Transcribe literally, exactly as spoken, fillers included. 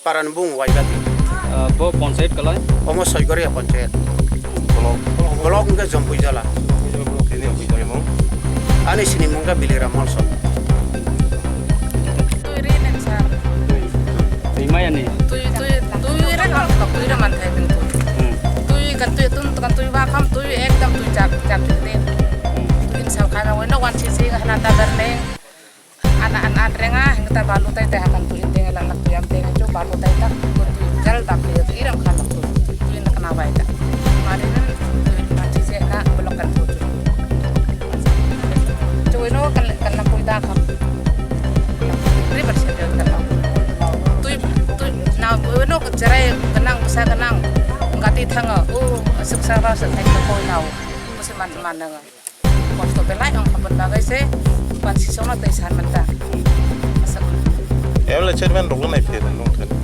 Parani bung Waibati. Ah, bo panchayat kalai? Omo Soigoria panchayat. Block. Block hwnkhe Jompuijala. Ini omo. Ani sini mung khe Biliram Molson. Twi ri nen sir. Twi maya ni? Twi, twi, twi ri nang twi ri man thai twi. Hmm. Twi kan twi tun kan twi ba kham twi ekdam twi chak chak twi de. Hmm. Twi in sao khai ma weno wan si si hana ta dar ne. Ana an an renga hingta balu tai te hakan twi in deng la lak twi am deng chu balu tai ta twi jal ta twi ri ram khan twi twi na kana bai ta. Mari nan twi man si si na block kan twi. Chawino kan kan na pui da kham. River se kan na. Tui tui na wino cherai kanang bwsa kanang gati thango. O siksa ba se thai ko koi nao. Bwse man man nang. Kosto belai ang kapan bagai se pan si sona tei san menta. Asak. Eble chairman rok nai phe nung kan.